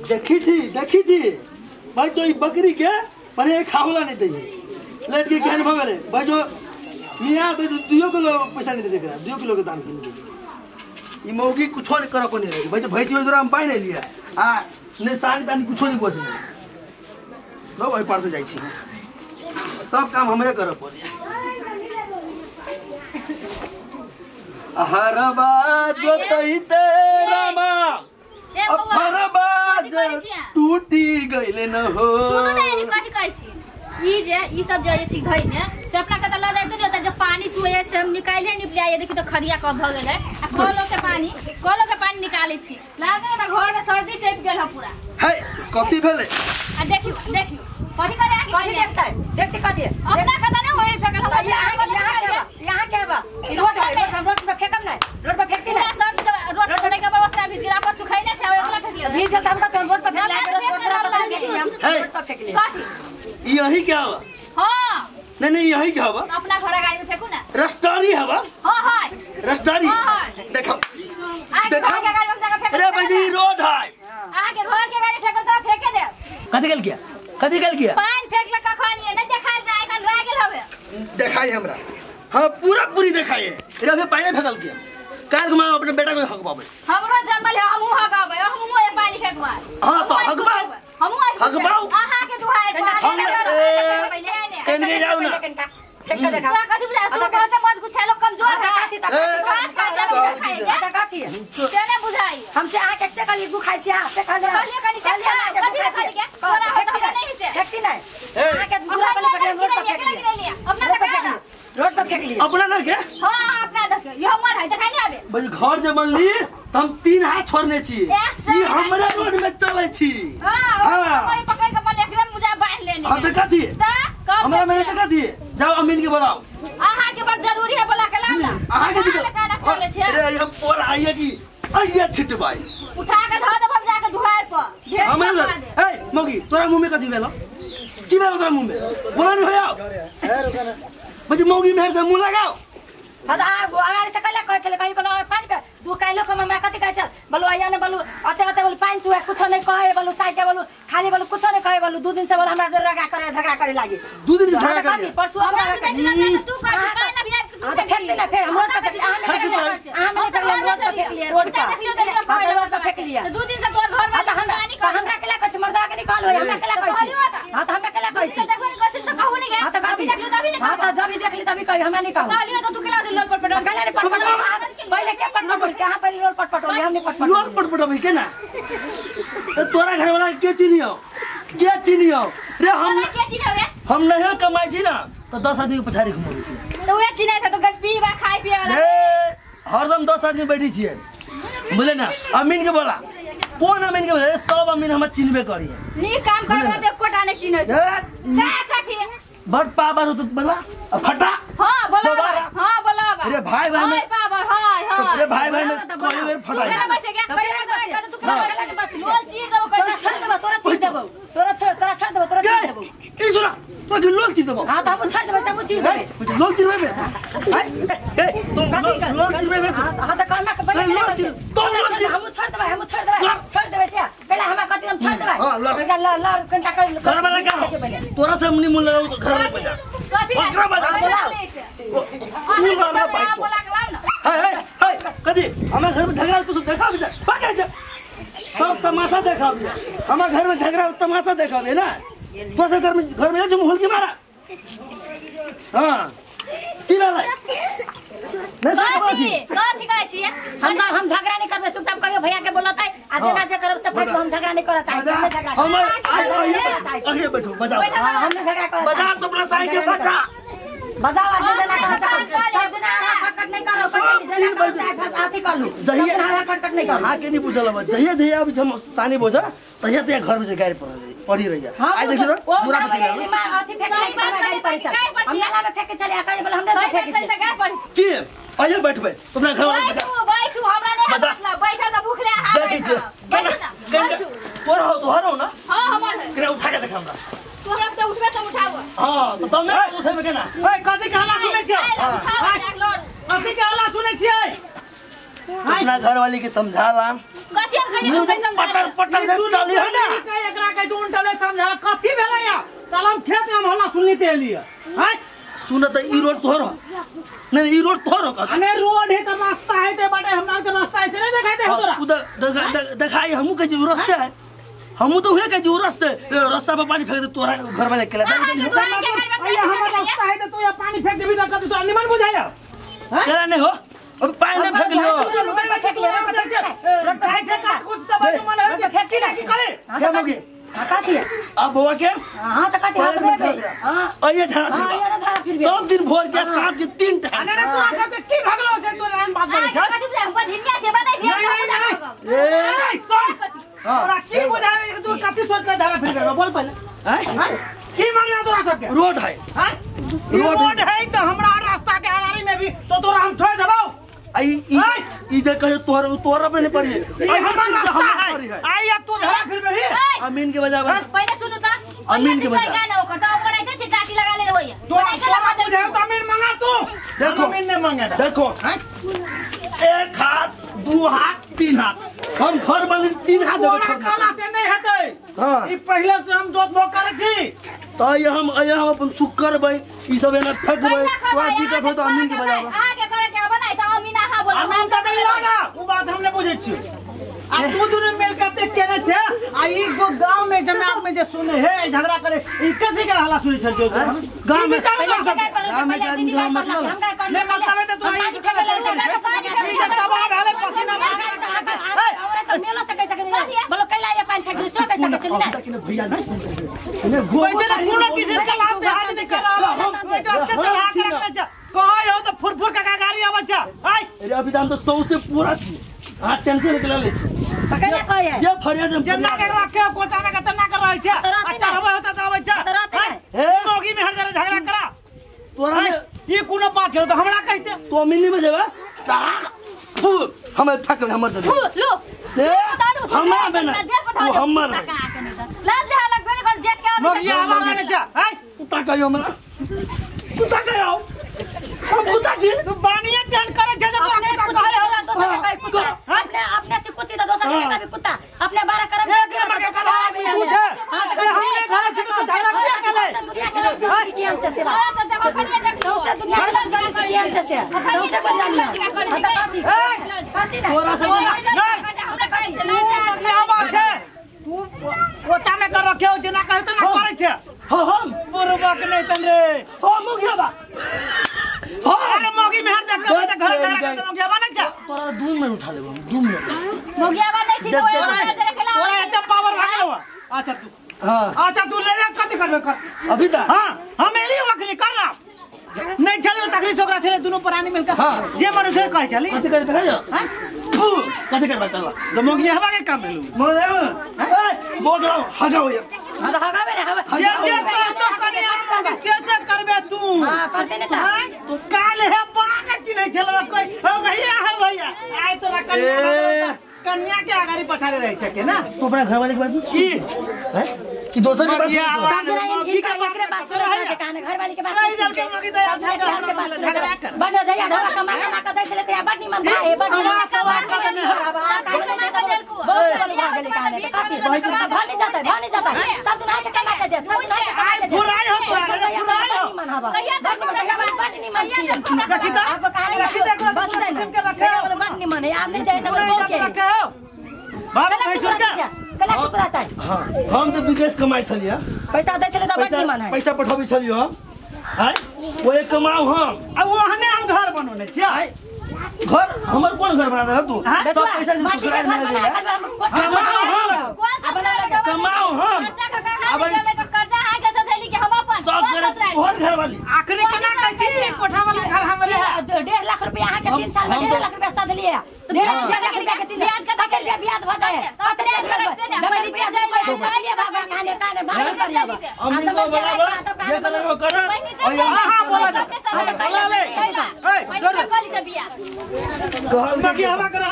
देखी छी देखी छी भाई तो ई बकरी के पने खावला नहीं दे लेट के केहन भ गेलै भाई जो मियां तो 2 किलो पैसा नहीं दे एकरा 2 किलो के दाम के नहीं दे ई मौगी कुछो नहीं कर को नहीं रहे भाई जो भैंसी ओइ हम पाइ नहीं लिया आ ने सानी तानी कुछो नहीं बचे लो भाई पार से जाइ छी सब काम हमरे करे पड़े हरबा जोतैते रामा हरबा टूटी गइले न हो सुनू ने एनी कथि कहै छी ई जे ई सब जे छी घई ने से अपना के त ल जाइत ने जे पानी चुए से हम निकाले नि पिया देखि त खरिया कब भ गेल है आ कलो के पानी निकालै छी लागे हमरा घर में सर्दी चपि गेल है पूरा है कथि भेलै आ देखियो देखियो कथि करे आके कथि देखतै देखते कथि अपना के त नै होई फेकल हमरा यहां के बा ई रोड है हम रोड पे फेकम नै रोड पे फेकती नै सब रोड पे के बस अभी जिरा पर सुखाई नै छै एकला फेक लियो भीजल त हम त रोड पे फेक लागे रोड पर फेक हम रोड पर फेक लियो कथि यही क्या हवा हां नहीं नहीं यही क्या हवा अपना घर गाड़ी में फेकू ना रस्तारी हवा हां हां रस्तारी देखो देखो के गाड़ी में जाके फेक अरे भाई रोड है अहाँ के घर के गाड़ी फेकल त फेके दे कथि गेल किया कथि गेल किया पानी फेकल कखन ये नहीं देखाल जाय एखन रह गेल हवे देखाई हमरा हां पूरा पूरी देखाई रे अभी पानी फेकल किया काल घुमा अपने बेटा को हकबाबे हमरो जंगल है हमहु हकबाबे हमहु ये पानी फेकबा हां तो हकबा हमहु हकबाऊ अहाँ के दुहाई हम केने जाऊ ना फेक के देखा तोरा कथि बुझाय तू कहत मत गुछा लोग कमजोर है काथी त काथी केने बुझाई हमसे अहाँ के कली गु खाइ छी से खा ले कलिए कनी कथि कथि के तोरा होत नहीं हिते फेकती नहीं अहाँ के बुरा पले पकड़े रोड पर फेक लिया अपना त रोड पर फेक लिया अपना ना के हां अपना दस यो हमर है देखाई नहीं आबे बस घर जे बनली त हम 3 हाथ छोड़ने छी ई हमरा रोड में चलै छी हां हमरे पकड़ के पले एकरा मुझे बांध लेने हां त कथि हमरा में त कथि जाओ अमीन के बुलाओ अहाँ के बड़ जरूरी है बोला के लाओ ना अहाँ के दिक्कत अरे हम पर आइए की आइए छिटबाई उठा के धो देब हम जाके दुहार पर हमरा ए मौगी तोरा मुंह में कथि भेलो की भेलो तोरा मुंह में बोला नहीं होया ए रुका ना बजे मौगी मेहर से मुंह लगाओ हां अगाडि से कला कहै छले कहीं कोनो पानी पे दू काइलो के हमरा कथि कहै छल बलु आइया ने बलु अते अते बलु पानी चुए कुछो नहीं कहे बलु साइके बलु खाली बलु कुछो नहीं कहे बलु 2 दिन से बलु हमरा जोर रगा करे झगड़ा करे लागी 2 दिन से झगड़ा करे परसों हमरा से बेसी लगा तू कर पानी अभी हां त फेक देना फेर हम रोड पे फेक अहाँ में फेक रोड पे फेक लिया रोड पे रोड पे फेक लिया 2 दिन से तोर घर वाला पानी हमरा केला कहै छी मर्दा के नहीं कहल होय हमरा केला कहै छी हां त हमरा केला कहै छी देखबे नहीं कहै छी त कहू नहीं हां त अभी देखलियो तभी नहीं हां त जब देखली तभी कही हमरा नहीं कहू कहलियो त तू केला दे लोल पटपट गले रे पटपट पहिले के पटपट के हां पहिले रोल पटपट होली हमने पटपट रोल पटपटबै के ना त तोरा घर वाला के चिनियो के चिनियो रे हम के चिनियो रे हम नहीं कमाई छी ना त 10 आदमी के पछाड़ी घुमाबै छी त उहे चिनै छ त गछ पीबा खाइ पिए वाला ए हरदम 10 आदमी बैठी छियै बुझले ना अमीन के बोला कोन अमीन के बोला सब अमीन हम चिनबे करी नी काम करबो त एकोटा नै चिनै का कथि बड़ पावर हो त बोला फटा हां बोला हां बोला अरे भाई भाई में पावर हाय हाय अरे भाई भाई में कोई बेर फटा तू केना बचे के तू केना बचे बोल चीज देबो तोरा छोड़ देबो तोरा चीज देबो तोरा छोड़ तोरा छोड़ देबो तोरा चीज देबो ई सुना तोरा के लोल चीज देबो हां त हम छोड़ देबो सब चीज देबो लोल चीज देबे ए तुम लोल चीज देबे हां त कहना के पहिले लोल चीज तो लोल चीज हम छोड़ देबो हम छोड़ देबो छोड़ देबे से पहिले हमरा कथि हम छोड़ देबो ल ल कनटा कर घर वाला का तोरा से हमनी मुंह लगाओ घर वाला बजा कथि ओकरा बजा बोलाओ तू लड़ भाई हाय हाय हाय कथि हमरा घर में झगड़ा तू सब देखा भी जा पकड़ जा सब तमाशा देखा भी हमरा घर में झगड़ा तमाशा देखा भी ना तो सब घर में जो हुलकी मारा हां की भेलै नहीं कथि कथि कहै छी हम झगड़ा नहीं करबै चुपचाप कहियो भैया के बोलतै आ जेना जे करब से फेर हम झगड़ा नहीं करऽ चाहै छी हम झगड़ा हम आइए बैठो बजाओ हम झगड़ा करऽ बजा तो अपना साई के बजा बजाओ आज जेना करऽ सब दिन अहाँ खटखट नहीं करो जेना करऽ चाहे बस आथी कर लू जहिया अहाँ खटखट नहीं करो हां के नहीं बुझल अब जहिया जहिया अभी हम सानी बोझा तहिया तहिया घर में से गाड़ी पड़ी रही है आई देखियो तो पूरा बची गेल अथी फेक नहीं गाड़ी पड़ी चल हम नाला में फेंक के चले आ कहीं बोल हमने सही फेंक बात करी त गाय पड़ी के आइए बैठबे अपना घर वाला बजा बैठू बैठू हमरा नहीं बजा। मतलब बैठा त भूख ले आ देखै छियै बैठू ना बैठू तोर हो तोहर हो ना हां हमर है केना उठा के देख हमरा तू हमरा त उठबे त उठाव हां त तमे उठेबे केना ओए कथि के हल्ला सुनै छियै उठाव कथि के हल्ला सुनै छियै अपना घर वाली के समझाला कथि हम कहिए तू समझा पटर पटर दे चली है ना एकरा के उल्टले समझा कथि भेलै या चल हम खेत में हल्ला सुनली ते एलिए हैं सुन त ई रोड तोहर हो नहीं ई रोड तोहर हो अने रोड है त रास्ता है ते बाटे हमरा के रास्ता ऐसे नहीं दिखाई दे तोरा उधर दिखाई हमू के जो रास्ते है हमू तो उहे के जो रास्ते रास्ता पर पानी फेंक दे तोरा घर वाले के अरे हमर रास्ता है त तू या पानी फेंक देबी त कथि तोरा निमन बुझाया केला नहीं हो अब पानी नहीं फेंक लियो रोड खाई छै का कुछ त बाजू मन है फेंकी ना की करे क्या मगे कथि अब बउआ के हां त कथि हाथ में हां अये झाड़ा हां ये ना झाड़ा फिर सब दिन भोर के साँझ के 3 टाइम अरे तोरा सब के की भगलो से तोरा एहन बात बोलै छै कथि से बधिनिया छै बताइ दिया ए तोरा की बुझावे कि तू कथि सोच के झाड़ा फिर गयो बोल पहले हैं की मानला तोरा सब के रोड है हैं रोड है त हमरा रास्ता के अगाड़ी में भी तो तोरा हम छोड़ देबौ आई ई जे कहे तोहर तोहर पे नहीं पड़ी ई हमर रास्ता है आई या तू धरा फिर भी अमीन के बजावे पहले सुनु त अमीन के बजा गाना ओकर त ओकर आइते छै टाटी लगा ले होइए तोरा तोरा बुझाओ त अमीन मंगा तू देखो अमीन ने मांगे देखो एक हाथ दू हाथ तीन हाथ हम घर वाले तीन हाथ जगह छोड़ काला से नहीं हेतै हां ई पहले से हम जोतबो करै छी त ये हम ये हम अपन सुख करबै ई सब एना फेंकबै तोरा दिक्कत हो त अमीन के बजावे अहाँ के करे के बनाइ त अमीन अहाँ बोलो अमीन त नहीं लागा उ बात हमने बुझै छी आ तू दुनु मिल के ते केने छै आ ई गांव में जमात में जे सुने है झगड़ा करे ई कथि के हल्ला सुनै छल जो गांव में गांव में के आदमी से मतलब नहीं मतलब है त तू ई के ई जे तबाह भेलै पसीना हमरा त मेलो से कैसे नहीं बोलो कैला ये पानी फेंक सो कैसे चली ना भैया ने गोइते ना कोनो किसी के लात पे हाथ नहीं करा हम जो अच्छे चला के रखने छ कहै हो त फुरफुर का गाड़ी आबै छ आइ अरे अभी त हम त 100 से पूरा छी हां टेंशन निकल ले छी त कैला कहै जे फरियाद हम जेना के रखे कोचा में कतना कर रहै छ आ चढ़बै होता त आबै छ हे मोगी में हर जरे झगड़ा करा तोरा ई कोनो बात छौ त हमरा कहते तो मिनी में जेबा फू हम फेंक हमर दे फू लो ए हमरा बना वो हमर लाज ले लग गई कर जेठ के मोगी आवा ने जा आइ कुत्ता कहियो हमरा कुत्ता कहियो हम कुत्ता जी तू बानिए चैन करे छै जे तोरा कुत्ता कहै हो दोसर के कुत्ता अपने अपने से कुत्ती त दोसर के कभी कुत्ता अपने बारह करम एक नंबर के कला आदमी तू छै हमने घर से तो झगड़ा किया केले दुनिया के लोग दुनिया से सेवा सबसे दुनिया के लोग दुनिया से सेवा सबसे को जानी तोरा से हमरा कहै छै तू मगियावा छै तू कोचा में कर रखे हो जेना कहै त ना करै छै हां हम बुरबक नहीं तन रे हां मगियावा हां अरे मोगी में हर देख के घर झगड़ा कर मगियावा नहीं छै तोरा 2 मिनट उठा लेबो 2 मिनट मगियावा नहीं छी तोरा एते पावर भागल हो अच्छा तू हां अच्छा तू ले जा कथि करबे कर अभी त हां हम एली अखनी कर ना नहीं चलो तकरी छोकरा छले दुनु प्राणी मिलकर जे मनुष्य कहै छली कथि करे देखा हां फू कथि करबा चल त मगियावा के काम भेलु मगियावा ए बोल रहा हगाओ ये हां त हगाबे रे हगा जे जे तो कनी आर जे जे करबे तू हां करते ने त काल हे बाग की नहीं छलवा कोई हो भैया हो भैया आइ तोरा कन्या कन्या के आगारी पछाड़े रहै छै के ना तू अपना घर वाले के बात की हैं कि दोसर के बात सब दिन एकरे बात सुनै के काने घर वाली के बात कहि दल के मगी दया झगड़ा कर बड दया ढोला कमा कमा के दै छले त बड निमन भाई बड कमा कमा के देने बहुत भागल काने भानी जाता भानी जाता सब दिन आके कमा के दे सब दिन आके कमा के दे फुराई हो तो फुराई हो निमन हवा बड निमन छी रखी त रखी त एकरा बस किस्म के रखे बड निमन है आप नहीं दे त बहुत के रखे हो बाप भाई छोड़ के कला चुप रहता है हां हम तो विदेश कमाई छलिए पैसा दै छले त बड निमन है पैसा पठाबै छलिए हम हैं ओए कमाऊ हम आ ओहने हम घर बनौने छियै घर हमर कोन घर बना देला तू सब पैसा से ससुराल में ले जा कमाओ हम कमाओ हम अब कर्जा आ के सधैली के हम अपन सब तोहर घर वाली आखरी केना कहै छी कोठा वाला घर हमरे है 1.5 लाख रुपया अहाँ के 3 साल में 1.5 लाख रुपया सध लिए 1.5 लाख रुपया के 3 ब्याज कते रुपया ब्याज भ जाए कते रुपया जब रुपया जाए बाबा काने काने भाग कर जाबा अमीन को बराबर जे करे कर हां हां बोला बोला ले ए जोड़ कहल मगियावा कर।